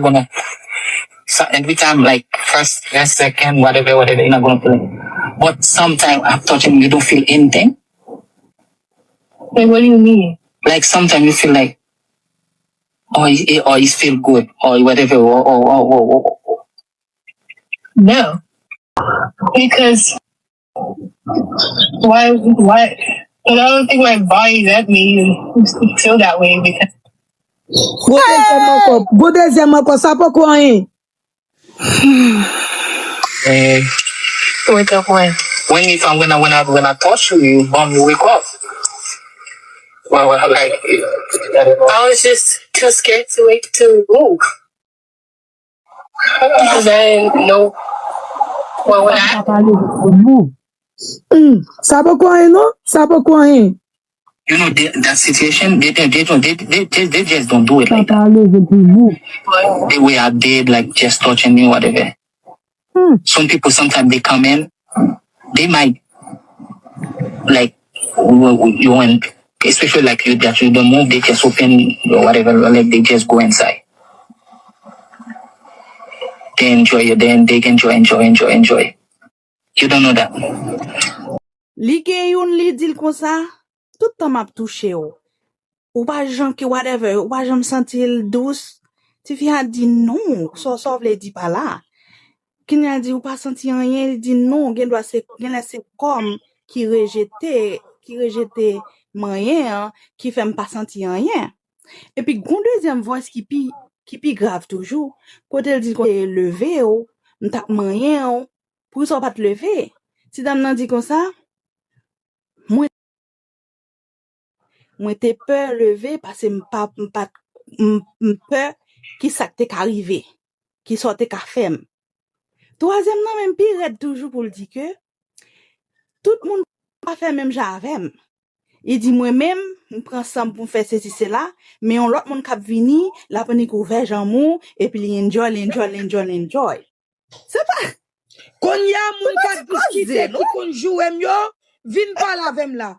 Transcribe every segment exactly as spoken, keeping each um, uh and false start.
gonna. So every time, like, first, first, second, whatever, whatever, you're not gonna feel it. But sometimes after touching, you don't feel anything. Like, what do you mean? Like, sometimes you feel like, oh, it, it- oh, it feel good, or whatever, or, or, or, or, or, or. No. Because why? Why? And I don't think my body let me feel that way because Go dezyèm ankò. Go dezyèm ankò. Sa poko anyen. Eh, with the one. When if I when I when I when I touch you, you bum, you wake up. Well, well, like, I was just too scared to wake to move. Because I didn't know what would Sa happen. Pa leve pou mou. Hmm. Sa poko anyen non. Sa poko anyen. You know, they, that situation, they they they don't they, they they they just don't do it Sa like that. Pa leve pou mou. The way I did, like, just touching you, whatever. Hmm. Some people sometimes they come in, they might, like, w- w- you and especially, like, you that you don't move, they just open or whatever, like, they just go inside. They enjoy it, then they enjoy, enjoy, enjoy, enjoy. You don't know that. Li gen youn, li di l konsa, tout tan m ap touche w. Ou pa janm ke whatever, ou pa janm santi l dous. Tifi a di non, sa sa w vle di pa la. Kounya l di ou pa santi anyen, li di non, gen dwa se gen lè se kò m ki rejete, ki rejete manyen an, ki fè m pa santi anyen. Epi gon dezyèm voice ki pi ki pi grav toujou, kote l di kote leve w, m t ap manyen w, poukisa w pa t leve? Ti dam nan di konsa, mwen mwen te pè leve paske m pa m pa m, m pè ki sa k te ka rive, ki sa w te ka fè m. Twazyèm nan menm pi rèd toujou pou l di ke tout moun pa fè menm jan avè m. Li di mwen menm, m pran san m pou m fè sesi sela, men yon lòt moun k ap vini, l ap annik ouvè janm ou, epi li enjoy, li enjoy, li enjoy, li enjoy. Se pa Kounye a moun k ap diskite, ki konn joure m yo, vin pale avè m la.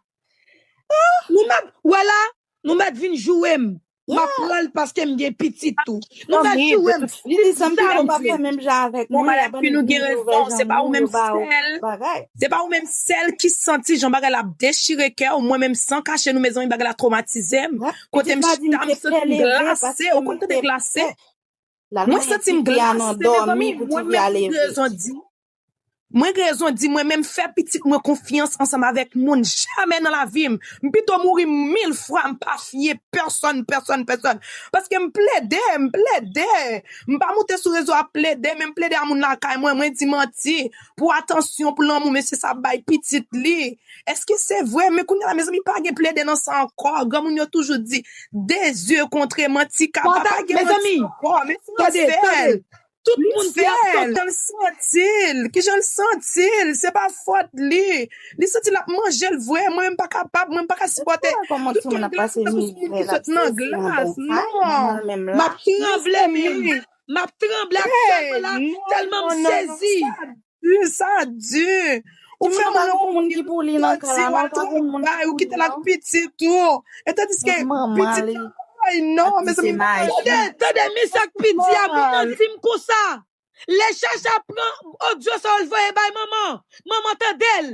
Nou mèt, wè la, nou mèt vin joure m. M ap pran l paske m gen pitit tou. Nou mèt joure m. Li di sa m pi pa fè menm jan avèk mwen, y ap annik vin ouvè janm ou, yo ba w bagay. Se pa ou menm sèl ki santi jan bagay la ap dechire kè w. Mwen menm san kache nou mezanmi, bagay la twomatize m. Kote m chita, m santi m glase. Ou konn tande glase? Mwen santi m glase, mezanmi. Mwen menm m gen rezon di. Mwen gen rezon di, mwen menm fè pitit mwen konfyans ansanm avèk moun. Jamè nan lavi m. M pito mouri mil fwa, m pa fye pèsonn, pèsonn, pèsonn. Paske m plede, m plede. M pa moute sou rezo ap plede, men m plede a moun lakay mwen, mwen di manti. Pou atansyon, pou lanmou, mesye sa ap bay pitit li. Èske se vre? Men kounye a la, mezanmi, pa gen plede nan sa ankò. Granmoun yo toujou di, de zye kontre manti kaba, pa gen manti ankò. Men sa l fè. Tout moun ki ap tande. Kijan l santi l? Kijan l santi l? Se pa fòt li. Li santi l ap manje l vre. Mwen menm pa kapab. Mwen m pa ka sipòte. Tout moun glas, tankou sou moun ki sot nan glas. Non. M ap tranble menm. M ap tranble aktyèlman la. Tèlman m sezi. Sa di. Ou fè moun yon moun ki pou li nan kay la, ou kite l ak pitit ou. E tandiske pitit la, ay non, mezanmi. Tande, tande, men sa k pi di a, pou manti m konsa. Lè Chacha pran odyo sa yo l voye bay manman, manman tande l.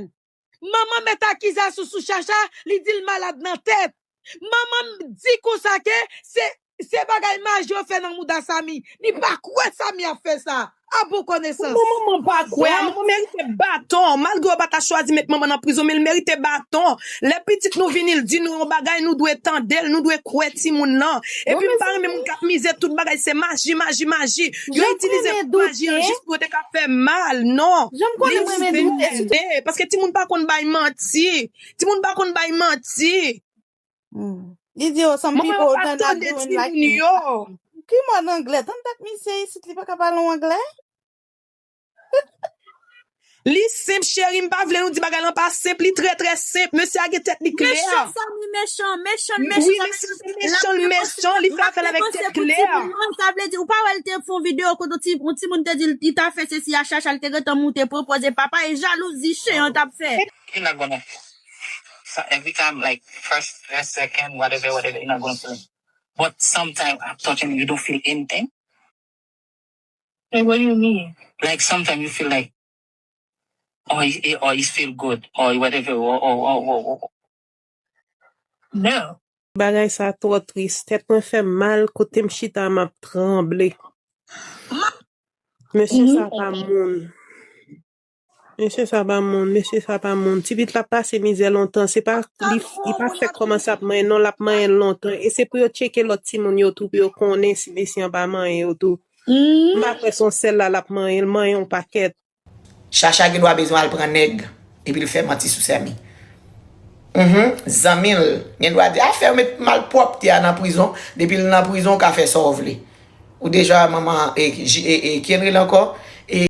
Manman met akizasyon sou Chacha, li di l malad nan tèt. Manman m di konsa ke se se bagay maji yo fè nan mouda Samy. Li pa kwè Samy ap fè sa. A bon konesans. Manman pa kwè, manman merite baton. Malgre yo pa ta chwazi met manman nan prizon, men l merite baton. Lè pitit nou vini, l di nou yon bagay, nou dwe tande l, nou dwe kwè timoun nan. Epi m pa renmen moun k ap mize tout bagay se maji, maji, maji. Yo itilize maji an jis pou yo te ka fè mal. Non. Li vle, paske timoun pa konn bay manti. Timoun pa konn bay manti. Li di, oh, some people don't like doing like me. Ki mò nan anglè? Tann dat misye isit, li pa ka pale yon anglè? Li senp, cheri, m pa vle nou di bagay lan pa senp, li trè, trè senp. Mesye a gen tèt li klè. Mechan, Samy, mechan, mechan, mechan. Wi, mesye, mechan, mechan, li fè afè l avèk tèt klè. Sa vle di, ou pa wè l te fè yon videyo kote yon ti, yon timoun te di l, li ta fè sesi a Chacha, li te gentan moute pwopoze papa, e jalouzi chen an t ap fè. You're not gonna. So every time, like, first, first, second, whatever, whatever, you're not gonna feel it. But sometimes after touching, you don't feel anything. Like, what do you mean? Like, sometimes you feel like, oh, it, it, oh, it feel good, or whatever, or, or, or, or, or. No. Bagay sa twò tris. Tèt mwen fè m mal, kote m chita m ap tranble. Mesye sa pa moun. Mesye sa pa moun, mesye sa pa moun. Ti pitit la pase mizè lontan, se pa li, li pa fèk kòmanse ap manyen, non, l ap manyen lontan. E se pou yo tcheke lòt timoun yo tou, pou yo konnen si mesye an pa manyen yo tou. M pa kwè se yon sèl la l ap manyen, l manyen yon pakèt. Chacha gen dwa bezwen al pran nèg epi l fè manti sou Sèmi. Mhm. Zanmi l gen dwa di afè yo met malpwòpte a nan prizon. Depi l nan prizon, ou ka fè sa w vle. Ou deja manman e, e, e, ki n rele ankò?